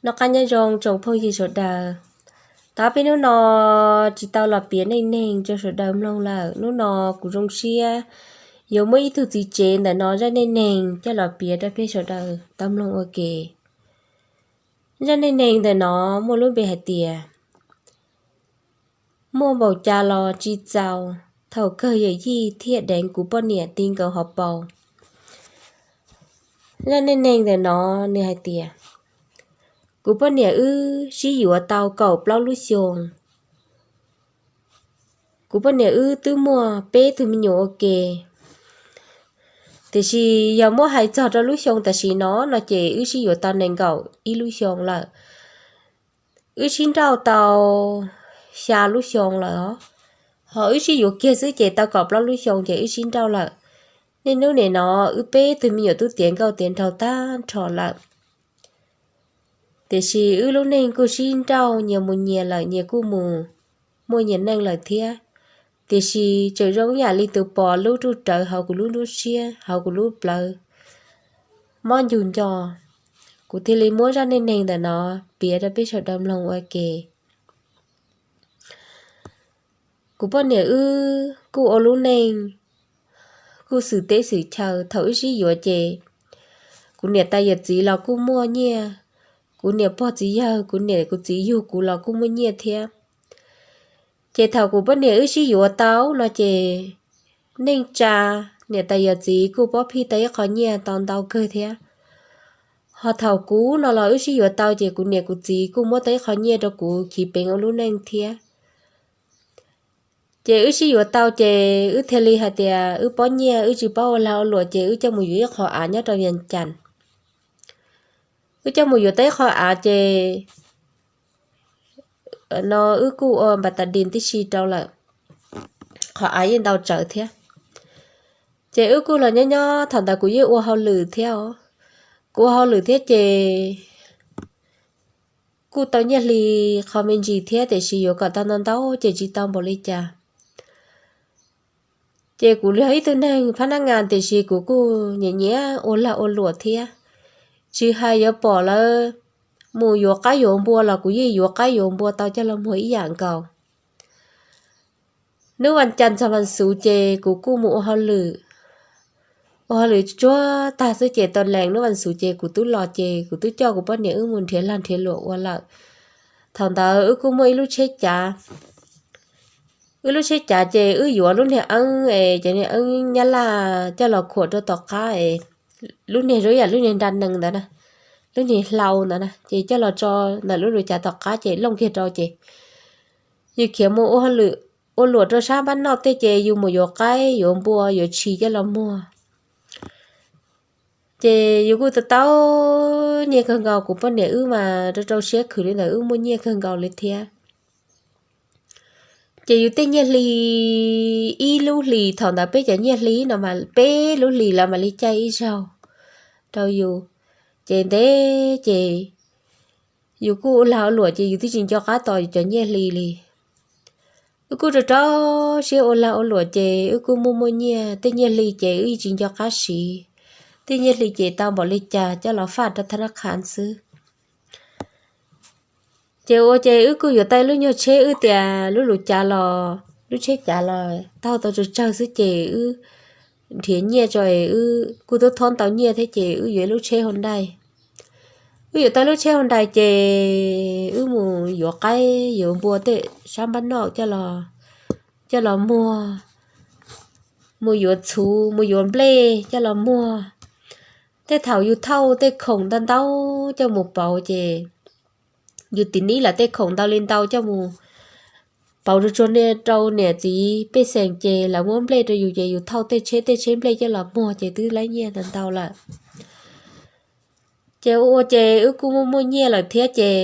Noj qab nyob zoo tsoom phooj ywg sawv daws. Tau peb hnub no tsis tau los piav neej neeg rau sawv daws mloog lawm, hnub no kuv zoo siab yuav muab ib tug txiv tsev ntawm no zaj neej neeg coj los piav rau peb sawv daws tau mloog ua ke. Zaj neej neeg ntawm no muaj lub npe hais tias muaj npaum cas los tsis txaus, thaum kawg yawm yij thiaj deev kuv poj niam ti nkaus hauv paus. Zaj neej neeg ntawm no nws hais tias kuv poj niam wb sib yuav tau kaum plaub lub xyoo. Kuv poj niam wb twb muaj peb tug me nyuam ua ke, tiam sis yog muab hais txog rau lub xyoo tam sim no no ces wb sib yuav tau nees nkaum ib lub xyoo lawm. Wb sib nrauj tau xya lub xyoo lawm os, ho wb sib yuav kiag xwb ces tau kaum plaub lub xyoo ces wb sib nrauj lawm. Niaj hnub nim no wb peb tug me nyuam twb tiav nkauj tiav nraug tag nrho lawm, tiam sis wb lub neej kuj sib nrauj nyias mus nyias lawm, nyias kuj mus muaj nyias neej lawm thiab. Tiam sis tseem zoo ib yam li tus pos lub ruj rawv hauv kuv lub nruab siab, hauv kuv lub plawv mob ncug nco. Kuv thiaj li muab zaj neej neeg ntawm no piav rau peb sawv daws mloog ua ke. Kuv poj niam wb kuj ua lub neej kuj xwm teb xwm chaw. Thaum wb sib yuav ces kuv niam tais yawm txiv los kuj muaj nyiaj, kuv niam pog txiv yawg, kuv niam kuv txiv yug kuv los kuj muaj nyiaj thiab. Ces thaum kuv poj niam wb sib yuav tau no ces neej tsa niam tais yawm txiv kuj pob phij tau ib qho nyiaj tau ntau kawg thiab. Ho thaum kuv no los wb sib yuav tau ces kuv niam kuv txiv kuj muab tau ib qho nyiaj rau kuv chiv peev ua lub neej thiab. Ces wb sib yuav tau ces wb thiaj li hais tias wb pob nyiaj wb tsis paub ua lag ua luam ces wb coj mus yuav ib qho av nyob rau Vias Cas. Wb coj mus yuav tau ib qho av ces no wb kuj ua npas tas dis tib si rau lawm, qhov av yeej ntau tsawv thiab. Ces wb kuj los nyob nyob, thaum ntawd kuv yeej ua hauj lwm thiab os. Kuv ua hauj lwm thiab ces kuj tau nyiaj hli qhov me ntsis thiab, tiam sis yuav kom tau ntau ntau ces tsis tau npaum li cas. Ces kuv yog ib tug neeg phab nab ngas, tiam sis kuv kuj nyiam nyiam ua lag ua luam thiab. Tsis hais yuav pom lawv mus yuav qaib yuav npua los kuv yeej yuav qaib yuav npua tau coj los muag ib yam nkaus. Hnub vas cas txog vas xuv ces kuv kuj mus ua hauj lwm. Ua hauj lwm tsuag tag xwb ces tau lees hnub vas xuv ces kuv twb los ces kuv twb coj kuv poj niam wb mus nrhiav lag nrhiav luam ua lawm. Thaum ntawd wb kuj muaj ib lub tsheb cav. Wb lub tsheb cav ces wb yuav lub niag eeb es cov niag eeb nyab laj coj los khuam rau tom qab es lub niag zoo yam lub niag nra nees ntawd na, lub niag hlau ntawd na ces coj los tso ntawm lub lub cav tom qab ces looj kiag rau ces yus khiav mus ua hauj lwm, ua luam rau sab npab noj tej ces yus mus yuav qaib yuav npua yuav tshis coj los muag. Ces yus kuj tau tau nyiaj kawg nkaus, kuv poj niam wb mas rau rau siab khwv li ntawd wb muaj nyiaj kawg nkaus li thiab. Ces yus tej nyiaj hli, ib lub hlis, thaum ntawd peb cov nyiaj hli no mas peb lub hlis lawv mam li caij ib zaug rau yus. Ces ntev ces yus kuj ua lag ua luam ces yus twb tsis nco qab tos yus cov nyiaj hli li. Wb kuj rau rau siab ua lag ua luam ces wb kuj muaj muaj nyiaj, tej nyiaj hli ces wb tsis nco qab siv. Tej nyiaj hli ces tau npaum li cas coj los faj rau thab nab qha xwb. Ces ua ces wb kuj yuav tau lub nyuag tsheb, wb tias lub lub cav los, lub tsheb cav los taug tau tsawg tsawg xwb ces wb nrhiav nyiaj tso es wb kuj tub thob ntau nyiaj thiab ces wb yuav ib lub tsheb hau ntaij. Wb yuav tau lub tsheb hau ntaij ces wb mus yuav qaib yuav npua tej sab npab noj coj los muag, mus yuav txhuv mus yuav nplej coj los muag. Tej thaum yus thauj tej khoom ntau ntau coj mus pauv ces yus tim nib lawm tej khoom ntau li ntau coj mus pauv tsuag tsuag rau niam txiv pej xeem ces lawv muab nplej rau yus ces yus thauj tej tsheb tej tsheb nplej coj los muag ces twb laib nyiaj ntau ntau lawm. Ces ua ua ces wb kuj muaj muaj nyiaj lawm thiab ces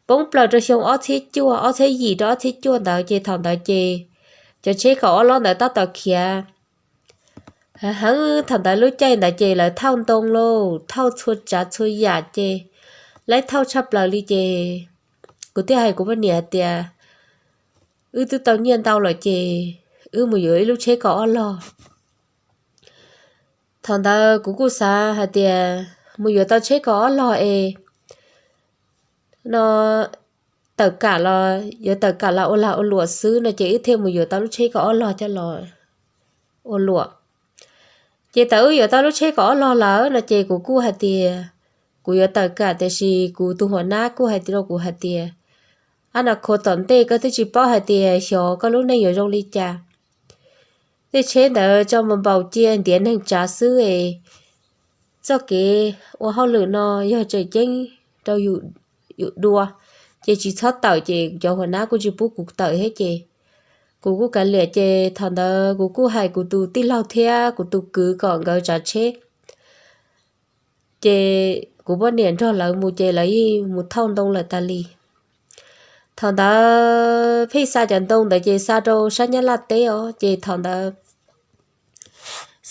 poob plaws rau xyoo ob txhiab cuaj, ob txhiab yim rau ob txhiab cuaj ntawd ces thaum ntawd ces cov tsheb kaum ob lab ntawd tab tom khiav heev. Thaum ntawd lub caij ntawd ces lawv thauj ntoo lauj, thauj txhua tsav txhua yam ces laib thauj tshaj plaws li ces kuv thiaj hais kuv poj niam hais tias wb twb tau nyiaj ntau lawm ces wb mus yuav ib lub tsheb kaum ob log. Thaum ntawd kuv kuj xav hais tias mus yuav tau tsheb kaum ob log es no tawm kam los yuav tawm kam los ua lag ua luam xwb no ces wb thiaj mus yuav tau lub tsheb kaum ob log coj los ua luam. Ces thaum wb yuav tau lub tsheb kaum ob log lawm no ces kuv kuj hais tias kuv yuav tawm kam, tiam sis kuv tus huam nab kuj hais rau kuv hais tias, ab, no khuv tom ntej koj twb tsis paub hais tias xyov koj lub neej yuav zoo li cas. Tej tsheb ntawd tso npaum npaum cia ntiav neeg tsav xwb es txoj kev ua hauj lwm no yog tseem ceeb rau yus dua, ces tsis txhob tawm. Ces cov huam nab kuj tsis pub kuv tawm thiab ces kuv kuj kav liam. Ces thaum ntawd kuv kuj hais kuv tus tij laug thiab kuv tus kwv kom nkawd tsav tsheb, ces kuv poj niam nrog lawv mus ces lawv yeej mus thauj ntoo lawm tas li. Thaum ntawd pheej xa cov ntoo ntawd ces xa rau sab Nyab Laj teb os. Ces thaum ntawd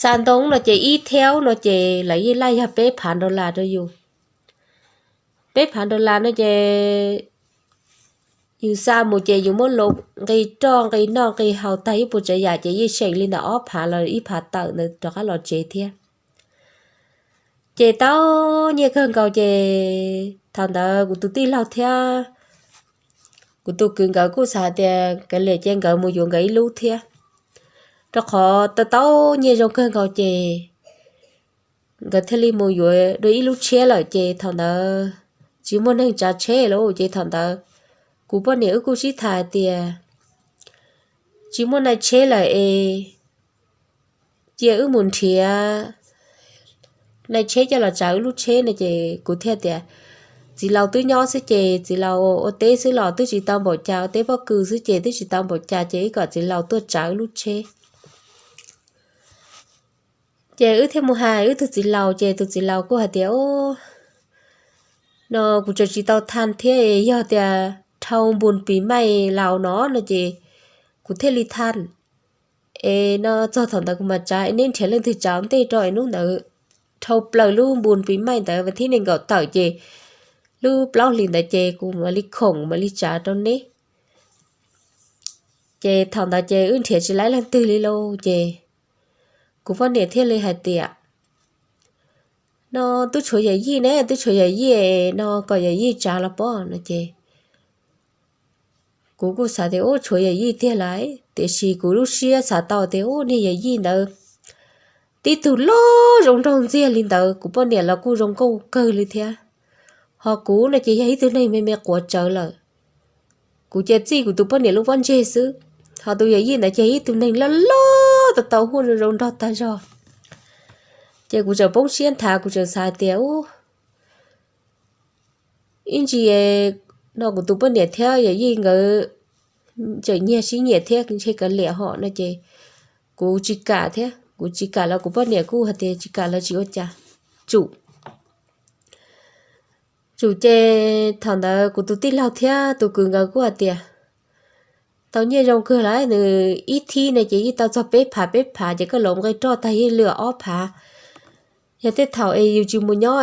xa ntoo no ces ib thab no ces lawv yeej laj yog peb phav dollar rau yus. Peb phav dollar no ces yus xa mus ces yus muab los nqi roj nqi noj nqi haus tag ib puas tsav yam ces yeej seem li ntawm ob phav los ib phav tawm ntawd rov qab los tsev thiab. Ces tau nyiaj kawg nkaus ces thaum ntawd kuv tus tij laug thiab kuv tus kwv nkawd kuj xav hais tias kav liam ces nkawd mus yuav nkawd ib lub thiab, rau qhov tau tau nyiaj zoo kawg nkaus ces nkawd thiaj li mus yuav dua ib lub tsheb lawm. Ces thaum ntawd tsis muaj neeg tsav tsheb lawm ces thaum ntawd kuv poj niam wb kuj sib tham hais tias tsis muaj nai tsheb lawm es cia wb mus nrhiav nai tsheb coj los tsav wb lub tsheb no ces kuv thiaj tias txiv laus twb nyob xwb ces txiv laus ua teb xwb los twb tsis tau npaum cas, ua teb pob kws xwb ces twb tsis tau npaum cas ces wb kom txiv laus tuaj tsav wb lub tsheb. Ces wb thiaj mus hais wb tus txiv laus ces tus txiv laus kuj hais tias, no kuv tseem tsis tau thaj thiab, yog tias dhau npus pis maij laus no no ces kuv thiaj li thaj. Es no txog thaum ntawd kuv mam tsav es neb nrhiav leej twg tsav ntej rau es hnub ntawd dhau plaws lub npus pis maij ntawd vas thib nees nkaum tawm ces lub plaub hlis ntawd ces kuv mam li khoom mam li tsav rau neb. Ces thaum ntawd ces wb nrhiav tsis laib leej twg li lauj ces kuv poj niam thiaj li hais tias, no twb tshuav yawm yij ne, twb tshuav yawm yij no kom yawm yij tsav los pob no ces kuv kuj xav tias ub tshuav yawm yij tiag lawm, tiam sis kuv lub siab xav tau tias ub niag yawm yij ntawd tib tug loj zoo nraug ntxiag li ntawd, kuv poj niam los kuj zoo nkauj kawg li thiab. Ho kuv no ces yog ib tug neeg me me quav tsawv lawm. Kuv cia txij kuv tus poj niam lub pob ntseg xwb, ho tus yawm yij ntawd ces ib tug neeg loj loj tau tau huaj zoo zoo nraug tag zog. Ces kuv tseem poob siab nthav, kuv tseem xav tias ub, ib ntsis no kuv tus poj niam thiab yawm yij nkawd tseem nyiag sib nyiam thiab ntshe kav liam hom no ces kuv tsis kam thiab. Kuv tsis kam los kuv poj niam kuj hais tias tsis kam los tsis ua cas, tsum. Tsum ces thaum ntawd kuv tus tij laug thiab tus kwv nkawd kuj hais tias, tau nyiaj zoo kawg lawm, nws ib thib ne ces yeej tau txog peb phav peb phav ces koj los nqi roj tag yeej lwm ob phav. Yog tej thaum es yus tsis mus nyob,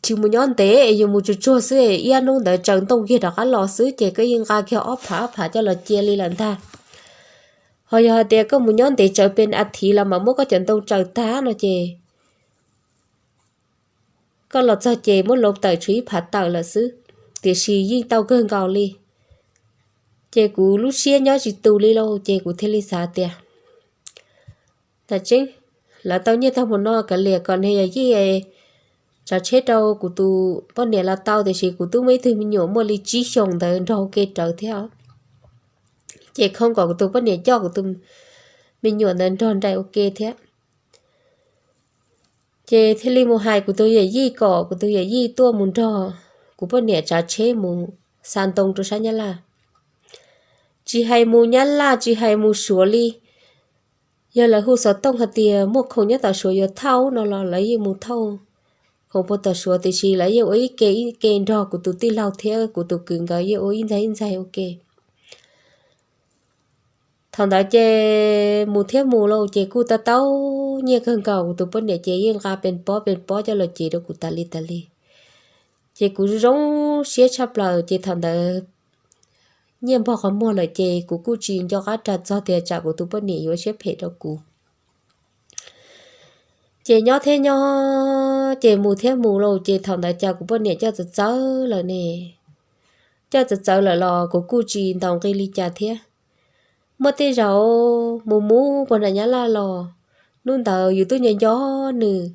tsis mus nyob ntev es yus mus tsuag tsuag xwb es ib ob hnub ntawd tsaws ntoo kiag rov qab los xwb ces koj yeej nqa kiag ob phav ob phav coj los cia li lawm ntag. Ho yog hais tias koj mus nyob ntev tsaws pes a thiv los mas muab koj cov ntoo tsaws tag no ces koj los txog ces muab lov tawm tshuav ib phav tawm lawm xwb, tiam sis yeej tau kawg nkaus li. Ces kuv lub siab nyob tsis tus li lauj, ces kuv thiaj li xav tias, tam tseeb lawv tau nyiaj tag mus no kav liam kom niag yawm yij tsav tsheb rau kuv tus poj niam los tau, tiam sis kuv twb muaj ib tug me nyuam muaj li tsib xyoos ntawd nrog ua ke rawv thiab. Ces khoob kom kuv tus poj niam coj kuv tus me nyuam ntawd nrog nraim ua ke thiab. Ces thiaj li mus hais kuv tus yawm yij kom kuv tus yawm yij tuaj mus nrog kuv poj niam tsav tsheb mus xa ntoo rau sab Nyab Laj. Tsis hais mus Nyab Laj tsis hais mus Suav li, yog lawv hu xov tooj hais tias muaj khoom nyob tom Suav yuav thauj no los lawv yeej mus thauj. Khoom puag tom Suav tiam sis lawv yeej ua ib ke ib ke nrog kuv tus tij laug thiab kuv tus kwv nkawd yeej ua ib ntxaig ib ntxaig ua ke. Thaum ntawd ces mus thiab mus lauj ces kuj tau tau nyiaj kawg nkaus, kuv tus poj niam ces yeej nqa pes pob pes pob coj los cev rau kuv tas li tas li. Ces kuv zoo siab tshaj plaws ces thaum ntawd nyiaj npog qhov muag lawm ces kuv kuj tsis nco qab ras txog tias tsam kuv tus poj niam yuav siab phem rau kuv. Ces nyob thiab nyob ces mus thiab mus lauj, ces thaum ntawd cas kuv poj niam coj txawv txawv lawm ne. Coj txawv txawv lawm los kuv kuj tsis ntaus nqi li cas thiab. Muaj tej zaum mus mus puag nram Nyab Laj los, hnub ntawd yus twb nco nco nws,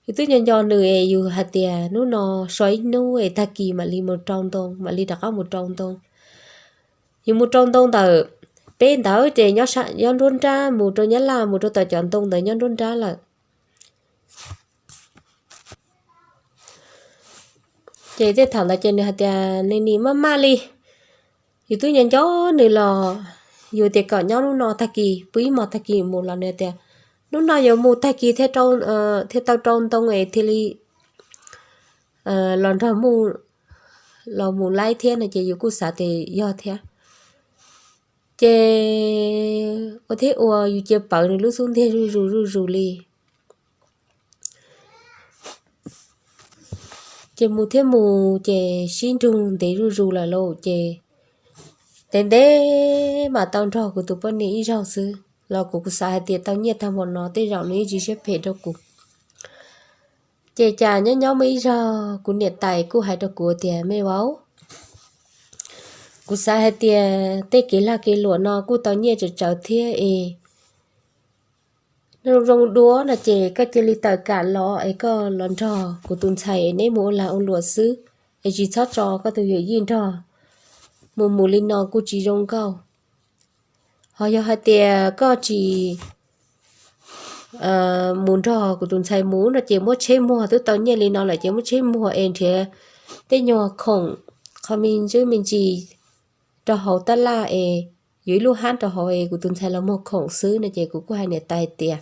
yus twb nco nco nws es yus hais tias hnub no so ib hnub es tag kis mam li mus rau ntoo, mam li rov qab mus rau ntoo. Yus mus rau ntoo ntawm peb ntawd ces nyob nruab nrab, mus rau Nyab Laj mus rau tom cov ntoo ntawd nyob nruab nrab lawm. Ces tej thaum ntawd ces nws hais tias nws nim maj maj li, yus twb nco nco nws los yus tias kom nyob hnub no tag kis, pw ib hmos tag kis mus los nws tias hnub no yuav mus tag kis thiaj tau rau ntoo es thiaj li los nrog mus, los mus laib thiab no ces yus kuj xav tias yog thiab. Ces ua thiab ua yus cia pawv nws lub xub ntiag zuj zus zuj zus li. Ces mus thiab mus ces sib nrug ntev zuj zus lawm lauj, ces ntev ntev mam tau nrog kuv tus poj niam ib zaug xwb los kuv xav hais tias tau nyiaj tag npaum no tej zaum nws yeej tsis siab phem rau kuv. Ces cas nyob nyob muaj ib zaug kuv niam tais kuj hais rau kuv tias me vauv, kuv xav hais tias tej kev lag kev luam no kuj tau nyiaj tsawv tsawv thiab es zoo dua no ces koj cia li tawm kam los es koj los nrog kuv tus ntxhais neb mus ua lag ua luam xwb, es tsis txhob tso koj tus yawm yij nrog mus mus li no kuj tsis zoo nkauj. Ho yog hais tias koj tsis mus nrog kuv tus ntxhais mus no ces muab tsheb muag, twb tau nyiaj li no lawm ces muab tsheb muag es nrhiav tej nyuag khoom, qhov me ntsis me ntsis rau hauv tab laj es yuav ib lub hab rau hauv es kuv tus ntxhais los muag khoom xwb no ces kuv kuj hais niam tais tias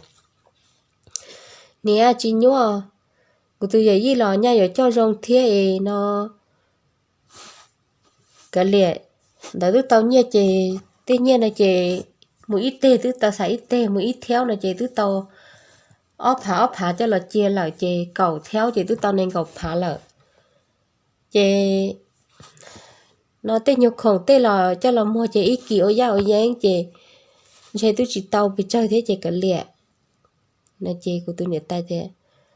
niam tsis nyuaj, kuv tus yawm yij los nyaj yuav coj zoo thiab es no kav liam, ntawd twb tau nyiaj ces tej nyiaj no ces mus ib teg twb tau xav ib teg, mus ib thiaub no ces twb tau ob phav ob phav coj los cia lawm ces kaum thiaub ces twb tau nees nkaum phav lawm. Ces no tej nyuag khoom tej los coj los muag ces ib kis ua yaj ua yeeb ces ntshe twb tsis tau pes tsawg thiab ces kav liam no ces kuv tus niam tais tias,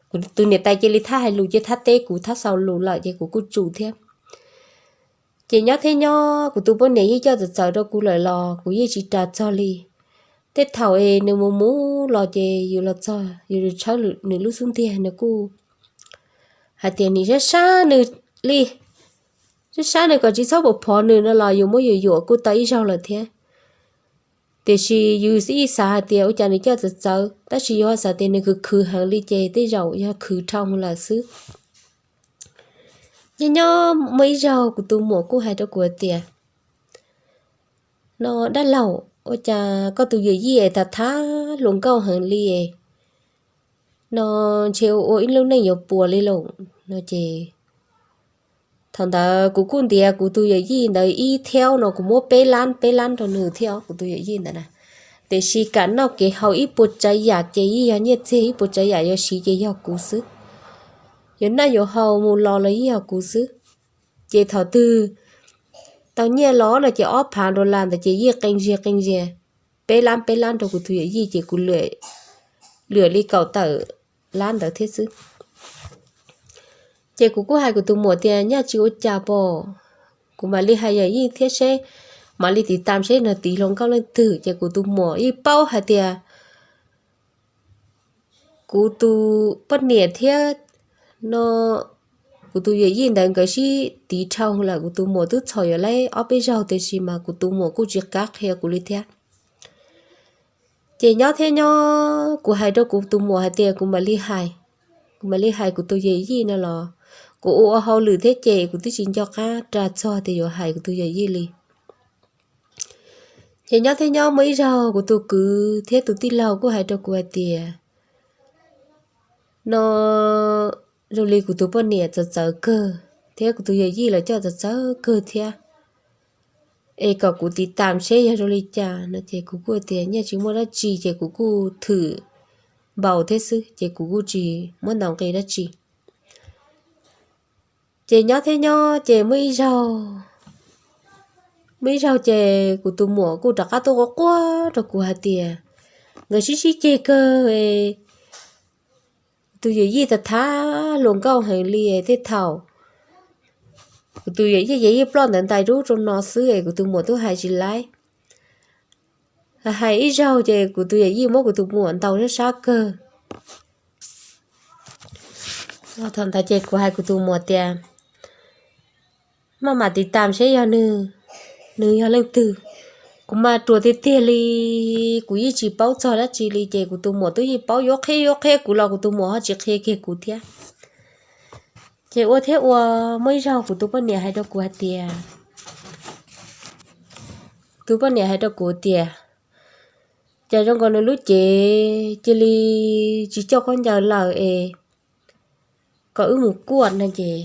kuv tus niam tais cia li thab hais lus ces thab teb kuv thab xaus lus lawm ces kuv kuj tsum thiab. Ces nyob thiab nyob kuv tus poj niam yeej coj txawv txawv rau kuv lawm los kuv yeej tsis ras txog li. Tej thaum es nws mus mus los ces yus los txog yus tshawb nws lub xub ntiag nws kuj hais tias nim sab sab nws li, sab sab nws kom tsis txhob pov phov nws no los yus muab yuam yuam kuj tau ib zaug lawm thiab. Tiam sis yus yeej xav hais tias ua cas nws coj txawv txawv tab sis yus ho xav tias nws khwv khwv heev li ces tej zaum yog khwv dhau lawm xwb. Nyob nyob muaj ib zaug kuv tus muam kuj hais rau kuv tias no dab laug, ua cas koj tus yawm yij es tham tham hluas nkauj heev li no ntshe ua ib lub neej yuav puas li lauj no ces thaum ntawd kuv kuj ntiav kuv tus yawm yij ntawd ib thiaub no kuv muab peb lab peb lab rau nws thiab kuv tus yawm yij ntawd na. Tiam sis kam noj kev haus ib puas tsav yam ces yeej yog nyiaj txiag, ib puas tsav yam yuav siv ces yog kuv xwb. Yuav noj yuav haus mus los los yeej yog kuv xwb. Ces thaum twg tau nyiaj los no ces ob phav dollar ntawd ces yeej qee ziag qee ziag, peb lab peb lab rau kuv tus yawm yij ces kuv lwam li kaum tawm lab ntawd thiab xwb. Ces kuv kuj hais kuv tus muam tias nyaj tsis ua cas pom, kuv mam li hais yawm yij thiab seb, mam li tiv tam seb nws tiv hluas nkauj leej twg. Ces kuv tus muam yeej paub hais tias kuv tus poj niam thiab no kuv tus yawm yij ntawd nkawd sib tiv dhau lawm, kuv tus muam twb txhom yuav lawm ob peb zaug tiam sis mas kuv tus muam kuj tsis qab qhia kuv li thiab. Ces nyob thiab nyob kuv hais rau kuv tus muam hais tias kuv mam li hais, kuv mam li hais kuv tus yawm yij no los kuv ua ua hauj lwm thiab ces kuv twb tsis nco qab ras txog tias yuav hais kuv tus yawm yij li. Ces nyob thiab nyob muaj ib zaug kuv tus kwv thiab tus tij laug kuj hais rau kuv hais tias no zoo li kuv tus poj niam txawv txawv kawg thiab kuv tus yawm yij los coj txawv txawv kawg thiab, es kom kuv tiv tam seb yog zoo li cas no ces kuv kuj tias nyaj tsis muaj dab tsi ces kuv kuj thwm npaum thiab xwb ces kuv kuj tsis muab ntaus nqi dab tsi. Ces nyob thiab nyob ces muaj ib zaug, muaj ib zaug ces kuv tus muam kuj rov qab tuaj quaj quaj rau kuv hais tias nkawd sib sib ceg kawg, kuv Tus yawm yij tau thav hluas nkauj heev li, tej thaum kuv tus yawm yij ces yeej ploj ntawd ntais rub rau no xwb es kuv tus muam twb hais tsis laib. Hais ib zaug ces kuv tus yawm yij muab kuv tus muam ntaus sab sab kawg. Thaum ntawd ces kuv hais kuv tus muam tias, maj mam tiv tam seb yog nws, nws yog leej twg. Kuv mas ruam tiag tiag li, kuv yeej tsis paub txog dab tsi li ces kuv tus muam twb yeej paub yuav qhia yuav qhia kuv los kuv tus muam ho tsis qhia kiag kuv thiab. Ces ua thiab ua, muaj ib zaug kuv tus poj niam hais rau kuv hais tias, tus poj niam hais rau kuv tias, cas zoo nkaus nws lub cev cia li tsis coj khaub ncaws lawm es kom wb mus kuaj no ces,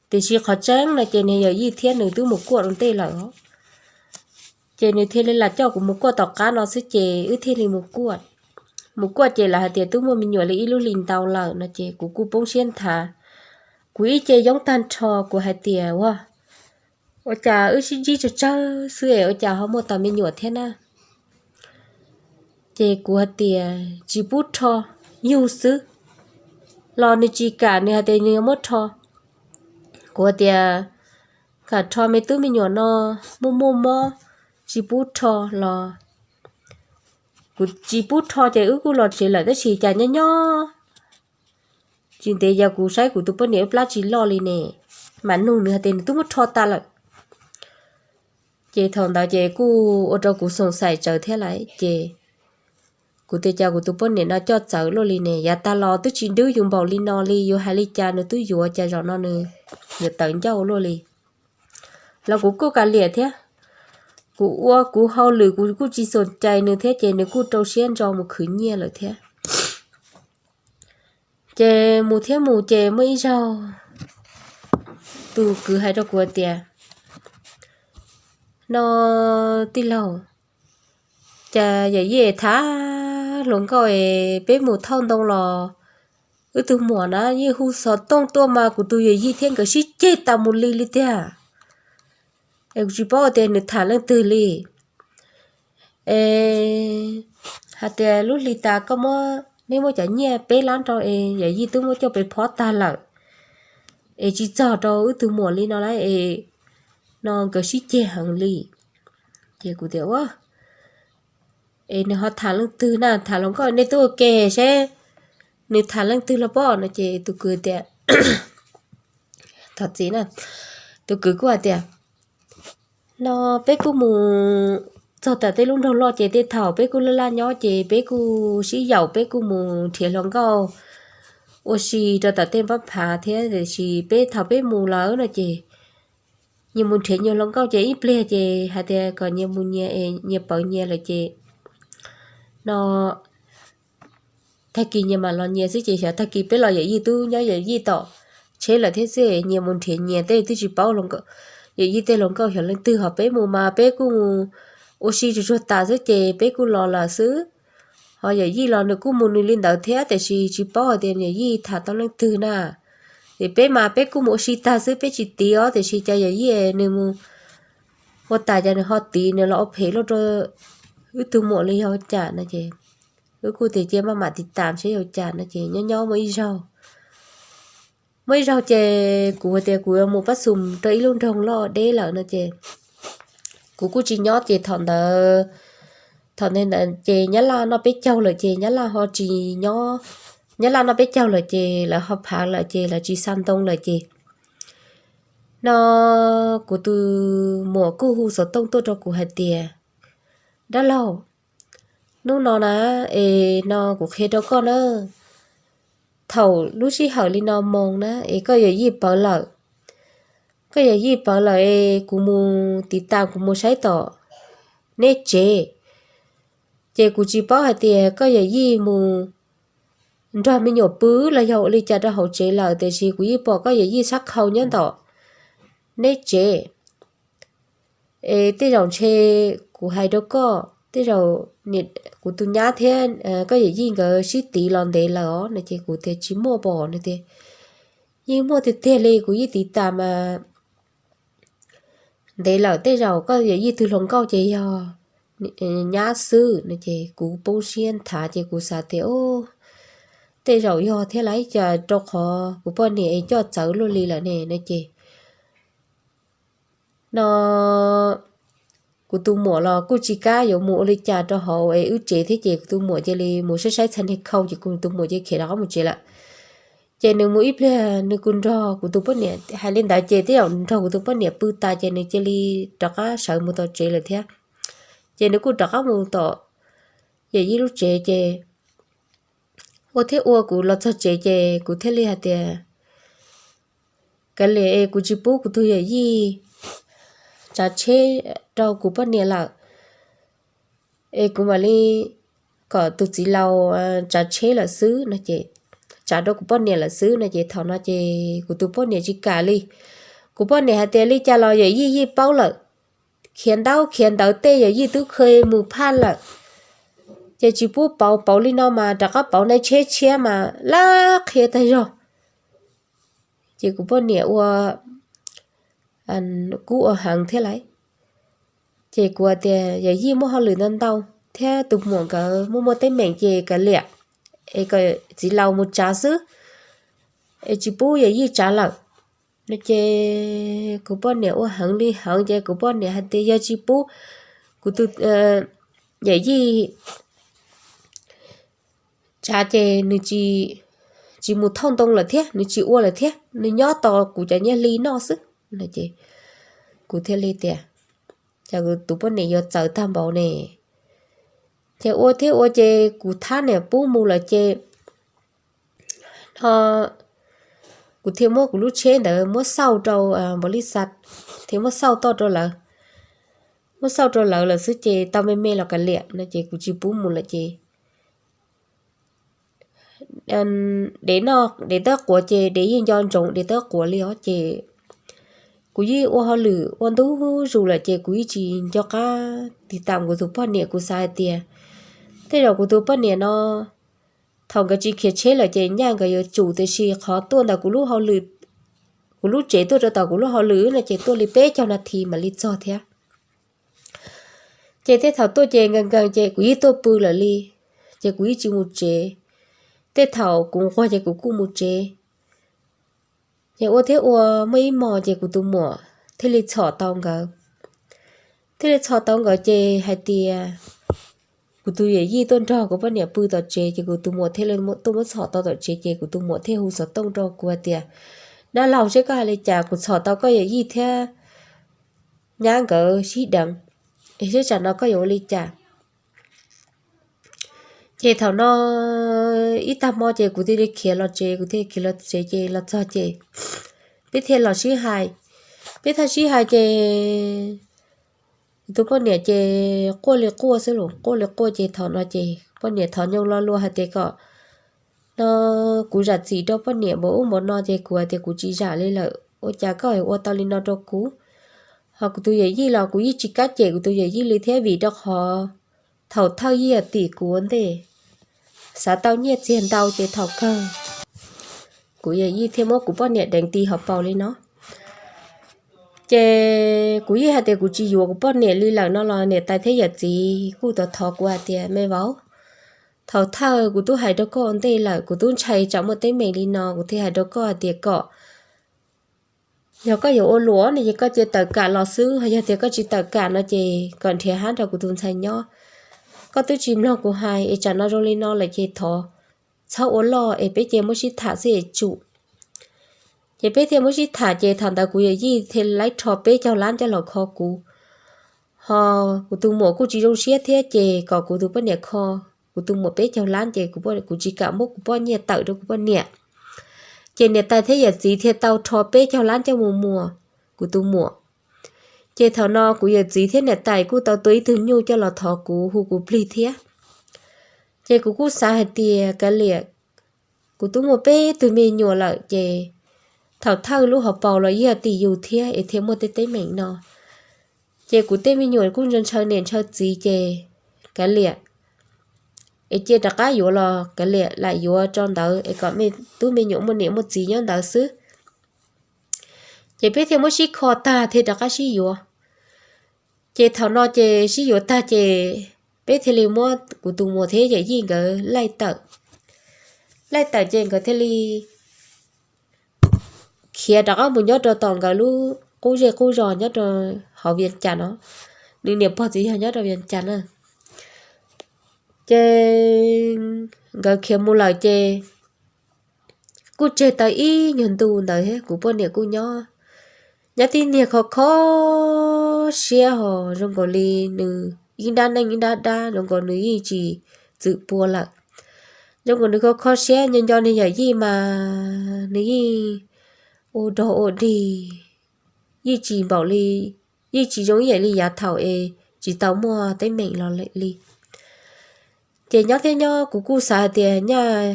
tiam sis qhov tseeb no ces niag yawm yij thiab nws twb mus kuaj ua ntej lawm os. Ces nws thiaj li lam coj kuv mus kuaj tom qab no xwb ces wb thiaj li mus kuaj. Mus kuaj ces lawv hais tias twb muaj me nyuam li ib lub hlis ntau lawm no ces kuv kuj poob siab nthav. Kuv ib ce yoob tag nrho, kuv hais tias ua, ua cas wb sib ntsib tsawg tsawg xwb es ua cas ho muaj tau me nyuam thiab na. Ces kuv hais tias tsis pub rho, yug xwb los nws tsis kam, nws hais tias nws yuav muab rho. Kuv hais tias kam rho me tub me nyuam no, muaj muaj mob, tsis pub rho los kuv tsis pub rho ces wb kuj los tsev lawm tab sis cas nyob nyob tsis ntev yog kuv saib kuv tus poj niam wb plab tsis loj li ne, mam nug nws hais tias nws twb muab rho tas lawm. Ces thaum ntawd ces kuj ua rau kuv xoom xaim tsawv thiab lawm ces kuv tias cas kuv tus poj niam no coj txawv luaj li ne, yav tas los twb tsis nrwb yus npaum li no li, yus hais li cas nws twb yuav, cas zaum no nws, nws tawv ncauj luaj li. Los kuv kuj kav liam thiab, kuv ua kuv hauj lwm kuv kuj tsis xoom cai nws thiab ces nws kuj rau siab ntso mus khwv nyiaj lawm thiab. Ces mus thiab mus ces muaj ib zaug tus kwv hais rau kuv tias, no tij laug, cas yawm yij thav hluas nkauj es peb mus thauj ntoo los wb tus muam na yeej hu xov tooj tuaj mas kuv tus yawm yij thiab nkawd sib ceg tas mus li li tiag. Es kuv tsis paub tias nws tham leej twg li. Es hais tias lub hli tas koj muab, neb muab cov nyiaj peb lab rau es yawm yij twb muab coj pes phob tag lawm, es tsis txog rau wb tus muam li no lawm es, no nkawd sib ceg heev li. Ces kuv tias ua, es nws ho tham leej twg na, tham hluas nkauj, nej twb ua ke seb nws tham leej twg los pom no ces tus kwv tias, thov txim na, tus kwv kuj hais tias, no peb kuj mus txog tom tej lub nroog loj ces tej thaum peb kuj laj laj nyob ces peb kuj sib yaum, peb kuj mus nrhiav hluas nkauj ua si rau tom tej npab phav thiab, tiam sis peb thaum peb mus lawm no ces nyias mus nrhiav nyias hluas nkauj ces ib pliag ces hais tias kom nyias mus nyias es nyias pawv nyias lawm ces, no tag kis nyias mam los nyias xwb ces xyov tag kis peb los yawm yij twb nyob yawm yij tom tsheb lawm thiab xwb, nyias mus nrhiav nyias tej twb tsis paub yawm yij tej hluas nkauj xyov leej twg, ho peb mus mas peb kuj mus ua si tsuag tsuag tas xwb ces peb kuj los lawm xwb. Ho yawm yij los nws kuj mus nws li ntawd thiab, tiam sis tsis paub hais tias yawm yij tham tau leej twg na. Ces peb mas peb kuj mus ua si tag xwb, peb tsis tiv os, tiam sis cas yawm yij nws mus ua tas cas nws ho tiv, nws los ua phem luaj rau wb tus muam li yog cas no ces, wb kuj tias cia maj mam tiv tam seb yog cas no ces nyob nyob muaj ib zaug, muaj ib zaug ces kuv hais tias kuv yuav mus pab xum rau ib lub nroog loj deb lawm no ces, kuv kuj tsis nyob ces thaum ntawd, thaum ntawd ces nyab laj noj peb caug lawm ces nyab laj ho tsis nyob, nyab laj noj peb caug lawm ces lawv ho phav lawm ces lawv tsis xa ntoo lawm ces, no kuv tus muam kuj hu xov tooj tuaj rau kuv hais tias, dab laug, hnub no na, es no kuv qhia rau koj na, thaum lub sij hawm li no moos na es koj yawm yij pawv lawm, koj yawm yij pawv lawm es kuv mus tiv tam, kuv mus saib tom neb tsev, ces kuv tsis paub hais tias koj yawm yij mus nrog me nyuam pw los yog ua li cas rau hauv tsev lawm, tiam sis kuv yeej pom koj yawm yij sab khau nyob ntom neb tsev. Es tej zaum ntshe kuv hais rau koj, tej zaum kuv tus nyab thiab koj yawm yij nkawd sib tiv los ntev lawm os no ces kuv tias tsis muaj pom no tias, yeej muaj tiag tiag li, kuv yeej tiv tam mas ntev lawm, tej zaum koj yawm yij twg hluas nkauj ces yog nyab xwb no ces kuv poob siab nthav ces kuv xav tias, tej zaum yog thiab lauj, cas rau qhov kuv poj niam es coj txawv luaj li lawm ne no ces no kuv tus muam los kuj tsis kam yuav mus ua li cas rau hauv es wb tsev thiab ces kuv tus muam cia li mus saib saib txhais niag khau ces kuv tus muam cia li khiav rov qab mus tsev lawm. Ces nws mus ib pliag nws kuj nrog kuv tus poj niam hais li ntawd ces tej zaum nrog kuv tus poj niam pw tas ces nws cia li rov qab sawv mus tom tsev lawm thiab. Ces nws kuj rov qab mus tom yawm yij lub tsev ces ua thiab ua kuv los txog tsev ces kuv thiaj li hais tias, kav liam es kuv tsis pub kuv tus yawm yij tsav tsheb rau kuv poj niam lawm, es kuv mam li kom tus txiv laus tsav tsheb lawm xwb no ces, tsav rau kuv poj niam lawm xwb no ces thaum no ces kuv tus poj niam tsis kam li. Kuv poj niam hais tias li cas los yawm yij yeej paub lawm, khiav ntaub khiav ntawv tej yawm yij twb kheev mus phaj lawm, ces tsis pub pauv, pauv li no mas rov qab pauv nais tsheb tshiab mas lab qhia tag zog. Ces kuv poj niam ua kub ua heev thiab lauj. Ces kuv tias yawm yij muaj hauj lwm ntau ntau thiab tus muam nkawd muaj muaj teeb meem ces kav liam, es kom txiv laus mus tsav xwb, es tsis pub yawm yij tsav lawm no ces kuv poj niam ua heev li heev ces kuv poj niam hais tias yog tsis pub kuv tus yawm yij tsav ces nws tsis mus thauj ntoo lawm thiab nws tsis ua lawm thiab, nws nyob tos kuv cov nyiaj hli noj xwb no ces kuv thiaj li tias, cas kuv tus poj niam yuav txawv tag npaum ne. Ces ua thiab ua ces kuv thab niam pub mus lawm ces no kuv thiaj muab kuv lub tsheb ntawd muab xauj rau npaum li xav, thiaj muab xauj toj rau lawv, muab xauj rau lawv lawm xwb ces tau me me los kav liam no ces kuv tsis pub mus lawm ces dev noj dev tawb quav ces dev yeej nco ntsoov dev tawb quav li os ces kuv yeej ua hauj lwm ua ntu zus lawm ces kuv yeej tsis nco qab tiv tam kuv tus poj niam, kuv xav hais tias tej zaum kuv tus poj niam no thaum nkawd tsis khiav tsheb lawm ces nyaj nkawd yuav tsum, tiam sis qhov tuaj ntawm kuv lub hauj lwm, kuv lub tsev tuaj rau tom kuv lub hauj lwm no ces tuaj li peb caug nas this mam li txog thiab. Ces tej thaum tuaj ces nkees nkees ces kuv yeej tuaj pw lawm li, ces kuv yeej tsis mus tsev. Tej thaum kuv nquag ces kuv kuj mus tsev. Ces ua thiab ua muaj ib hmos ces kuv tus muam thiaj li txhom tau nkawd. Thiaj li txhom tau nkawd ces hais tias kuv tus yawm yij tuaj nrog kuv poj niam pw tom tsev ces kuv tus muam thiaj li tuaj muab txhom tau tom tsev ces kuv tus muam thiaj hu xov tooj rau kuv hais tias, dab laug, seb koj hais li cas, kuv txhom tau koj yawm yij thiab nyab nkawd sib deev, es seb tsam no koj yuav ua li cas. Ces thaum no ib tag hmo ces kuv thiaj li khiav los tsev, kuv thiaj khiav los tsev ces los txog ces peb thiaj los sib hais. Peb thiaj sib hais ces tus poj niam ces quaj li quaj xwb los quaj li quaj ces thaum no ces poj niam thov nyooj lo lus hais tias kom no kuv zam txim rau poj niam npaum ub npaum no ces kuv hais tias kuv tsis zam li lawm, ua cas koj ua tau li no rau kuv. Ho kuv tus yawm yij los kuv yeej tsis kam cem kuv tus yawm yij li thiab vim rau qhov thaum thawj yij yog tim kuv ua ntej, xav tau nyiaj txiag ntau ces thaum kawg kuv yawm yij thiaj muab kuv poj niam deev ti hauv paus li no. Ces kuv yeej hais tias kuv tsis yuav kuv poj niam li lawm no los niam tais thiab yawm txiv kuj tau thov kuv hais tias, me vauv, thaum thawj kuv twb hais rau koj ua ntej lawm, kuv twb ntshai tsam muaj teeb meem li no kuv thiaj hais rau koj hais tias kom yog koj yuav ua luam no ces koj cia tawm kam los xwb, yog tias koj tsis tawm kam no ces kom nrhiav hab nrog kuv tus ntxhais nyob. Koj twb tsis mloog kuv hais es tsam no zoo li no lawm ces thov txhob ua loj es peb cia muab sib tham xwb es tsum. Ces peb thiaj muab sib tham ces thaum ntawd kuv yawm yij thiaj laib rho peb caug lab coj los kho kuv. Ho kuv tus muam kuj tsis zoo siab thiab ces kom kuv tus poj niam kho kuv tus muam peb caug lab ces kuv tsis kam muab kuv poj nyiaj tawm rau kuv poj niam. Ces niam tais thiab yawm txiv thiaj tau rho peb caug lab coj mus muas kuv tus muam. Ces thaum no kuv yawm txiv thiab niam tais kuj tau tua ib tug nyuj coj los thov kuv hu kuv plig thiab. Ces kuv kuj xav hais tias kav liam, kuv twb muaj peb tug me nyuam lawm ces thaum thawj lub hauv paus los yog tim yus thiab es thiaj muaj tej teeb meem no. Ces kuv tej me nyuam kuj ntshaw niam ntshaw txiv ces kav liam, es cia rov qab yuav los kav liam lam yuav rau ntawd es kom tub me nyuam muaj niam muaj txiv nyob ntawd xwb. Ces peb thiaj muab sib kho tag thiaj rov qab sib yuav. Ces thaum no ces sib yuav tag ces peb thiaj li muab kuv tus muam thiab yawm yij nkawd laij tawm. laij tawm ces nkawd thiaj li khiav rov qab mus nyob rau tom nkawd lub qub zej qub zos nyob rau hauv Vias Cas no. Nws niam pog txiv yawg nyob rau Vias Cas na. Ces nkawd khiav mus lawm ces kuj tseg tau ib nyuag ntu ntawd thiab kuv poj niam kuj nyob, nyob tib niag kho kho siab ho zoo nkaus li nws ib nrab neej ib nrab dab, zoo nkaus nws yeej tsis txwm pua lawm. Zoo nkaus nws kho kho siab, nco nco niag yawm yij mas nws yeej ua dog ua dig, yeej tsis npaum li, yeej tsis zoo ib yam li yav thaum es tsis tau muaj teeb meem los li. Ces nyob thiab nyob kuv kuj xav hais tias nyaj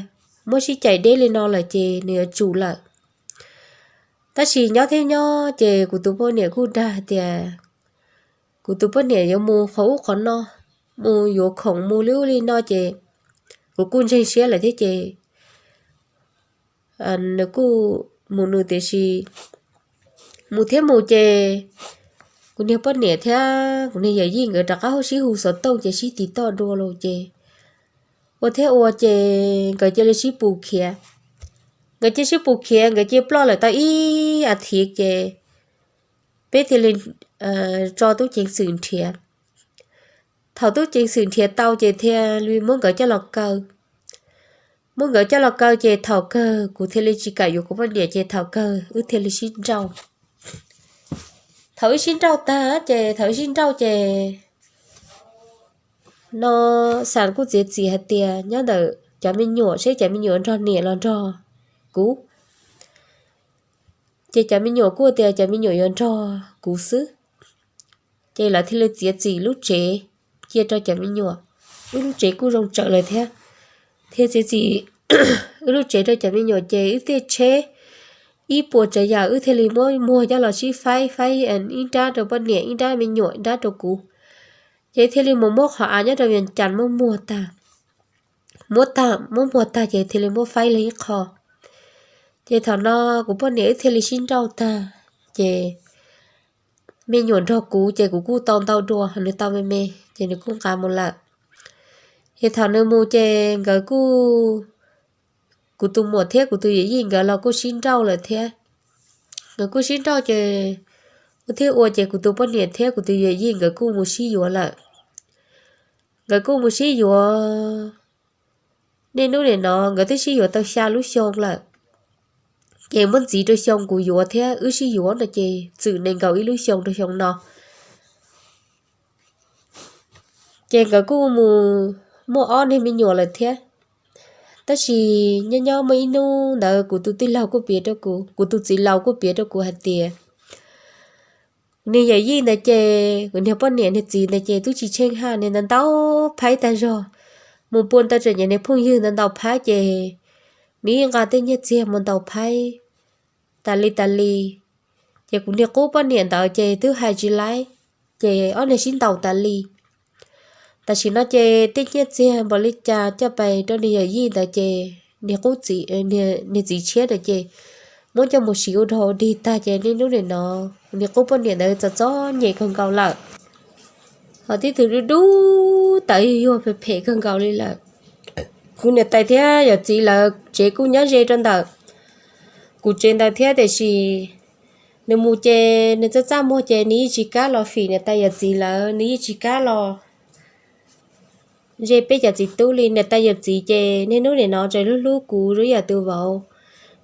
muab sib cais deb li no lawm ces nws yuav tsum lawm. Tab sis nyob thiab nyob ces kuv tus poj niam kuj dag hais tias kuv tus poj niam yuav mus qhov ub qhov no, mus yuav khoom mus li ub li no ces kuv kuj ntseeg siab lawm thiab ces nws kuj mus nws, tiam sis mus thiab mus ces kuv niag poj niam thiab kuv niag yawm yij nkawd rov qab hu sib hu xov tooj ces sib tiv toj dua los ces ua thiab ua ces nkawd cia li sib pus khiav. Nkawd cia sib pus khiav, nkawd cia ploj lawm tau ib as thiv ces peb thiaj li tso tub ceev xwm nrhiav. Thaum tub ceev xwm nrhiav tau ces thiaj li muab nkawd coj los kaw. Muab nkawd coj los kaw ces thaum kawg kuv thiaj li tsis kam yuav kuv poj niam ces thaum kawg wb thiaj li sib nrauj. Thaum wb sib nrauj tag ces thaum wb sib nrauj ces no Xas kuj txiav txim hais tias nyob ntawm cov me nyuam seb cov me nyuam nrog niam los nrog kuv. Ces cov me nyuam kuj tias cov me nyuam yuav nrog kuv xwb. Ces lawv thiaj li txiav txim lub tsev cia rau cov me nyuam. Wb lub tsev kuj zoo tsawv lawm thiab, thiaj txiav txim wb lub tsev rau cov me nyuam ces wb thiaj tsheb ib puas tsav yam wb thiaj li muab muag coj los sib faib, faib ib nrab rau poj niam, ib nrab me nyuam, ib nrab rau kuv. Ces thiaj li mus muab qhov av nyob rau Vias Cas muab muag tag, muab tag, muab muag tag ces thiaj li muab faib li ib qho. Ces thaum no kuv poj niam wb thiaj li sib nrauj tag, ces me nyuam nrog kuv ces kuv kuj tau ntau dua, nws tau me me ces nws kuj nqa mus lawm. Ces thaum nws mus ces nkawd kuj, kuv tus muam thiab kuv tus yawm yij nkawd los kuj sib nrauj lawm thiab. Nkawd kuj sib nrauj ces ua thiab ua ces kuv tus poj niam thiab kuv tus yawm yij nkawd kuj mus sib yuav lawm. Nkawd kuj mus sib yuav, niaj hnub nim no nkawd twb sib yuav tau xya lub xyoo lawm. Ces muab ntxiv rau xyoo kuv yuav thiab wb sib yuav no ces txwm nees nkaum ib lub xyoo rau xyoo no. Ces nkawd kuj mus muaj ob niag me nyuam lawm thiab. Tab sis nyob nyob muaj ib hnub ntawd kuv tus tij laug kuj piav rau kuv, kuv tus txiv laus kuj piav rau kuv hais tias niag yawm yij ntawd ces kuv niag poj niam niag txiv ntawd ces twb tsis tsheej haj, niag ntau ntau phaib tag zog, mus pua ntawm tseem niag phooj ywg ntau ntau phaib ces nws yeej nqa tej nyiaj txiag mus ntaus phaib tas li tas li. Ces kuv niag qub poj niam ntawd ces twb hais tsis laib, ces ob niag sib ntaus tas li. Tam sim no ces tej nyiaj txiag npaum li cas coj pais rau niag yawm yij ntawd ces niag qub txiv, niag txiv tshiab ntawd ces muab coj mus siv ua dog ua dig tag ces niaj hnub nim no niag qub poj niam ntawd txom txom nyem kawg nkaus lawm. Ho tib tug dub dub tawv yuag yuag phem phem kawg nkaus li lawm. Kuv niam tais thiab yawm txiv lawv tsev kuj nyob ze rau ntawm kuv tsev ntawd thiab, tiam sis nws mus ces nws txaj txaj muag ces nws yeej tsis kam los fim niam tais yawm txiv lawv, nws yeej tsis kam los ze peb cov txiv tub li. Niam tais yawm txiv ces niaj hnub nim no tseem hlub hlub kuv zoo yam tus vauv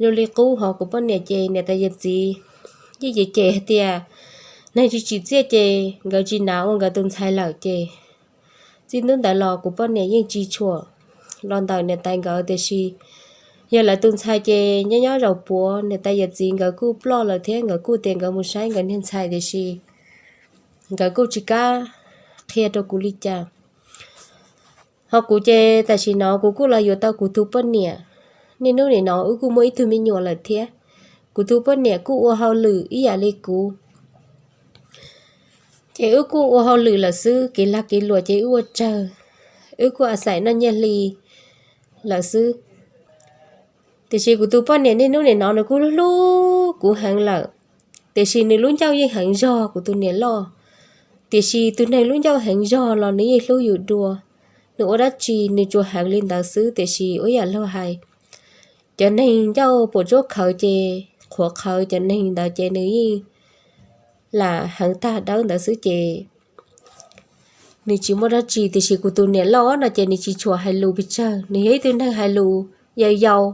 zoo li qub, ho kuv poj niam ces niam tais yawm txiv yeej cem cem hais tias neeg tsis tsim txiaj ces nkawd tsis hnav ua nkawd tus ntxhais lawm ces txij hnub ntawd los kuv poj niam yeej tsis tshua los ntawm niam tais nkawd, tiam sis yog lawv tus ntxhais ces nyob nyob zaum puav niam tais yawm txiv nkawd kuj ploj lawm thiab nkawd kuj tias nkawd mus saib nkawd niag ntxhais, tiam sis nkawd kuj tsis kam qhia rau kuv li cas. Ho kuv ces tam sim no kuv kuj los yuav tau kuv tus poj niam. Niaj hnub nim no wb kuj muaj ib tug me nyuam lawm thiab. Kuv tus poj niam kuj ua hauj lwm ib yam li kuv, ces wb kuj ua hauj lwm lawm xwb, kev lag kev luam ces wb ua tsawg, wb kuj a xais noj nyiaj hli lawm xwb. Tiam sis kuv tus poj niam niaj hnub nim no nws kuj hlub hlub kuv heev lawm, tiam sis nws lub ncauj yeej heev zog kuv tus niam loj. Tiam sis tus neeg lub ncauj heev zog los nws yeej hlub yus dua. Nws ua dab tsi nws tsuas heev li ntawd xwb, tiam sis ua yam luag hais, cov neeg ncauj puas tsuab khawv ces qhuav qhawv cov neeg ntawd ces nws yeej lam heev tag dawb ntawd xwb ces nws tsis muaj dab tsi. Tiam sis kuv tus niam loj no ces nws tsis tshua hais lus pes tsawg, nws yog ib tug neeg hais lus yau yau.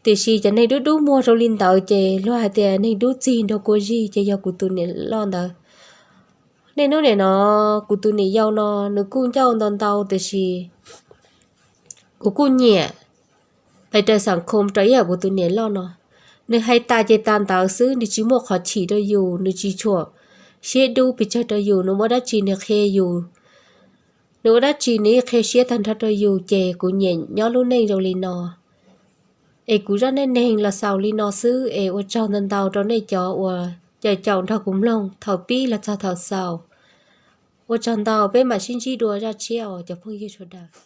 Tiam sis cov neeg dub dub muag rau li ntawd ces luag hais tias neeg dub txig nrog kua zig ces yog kuv tus niam loj ntawd. Niaj hnub nim no kuv tus niam yau no nws kuj ncauj ntau ntau tiam sis kuv kuj nyiam pes raws xam khom rau ib yam kuv tus niam loj no. Nws hais tas ces tas ntawd xwb, nws tsis muaj qhov chim rau yus, nws tsis tshua siab dub pes tsawg rau yus, nws muaj dab tsi nws qhia yus, nws ua dab tsi nws yeej qhia siab tag nrho rau yus ces kuv nyiam nyob lub neej zoo li no. Es kuv zaj neej neeg los xaus li no xwb es ua tsaug ntau ntau rau nej cov uas caum caum nrog kuv mloog thaum pib los txog thaum xaus. Ua tsaug ntau, peb mam sib ntsib dua zaj tshiab os cov phooj ywg sawv daws.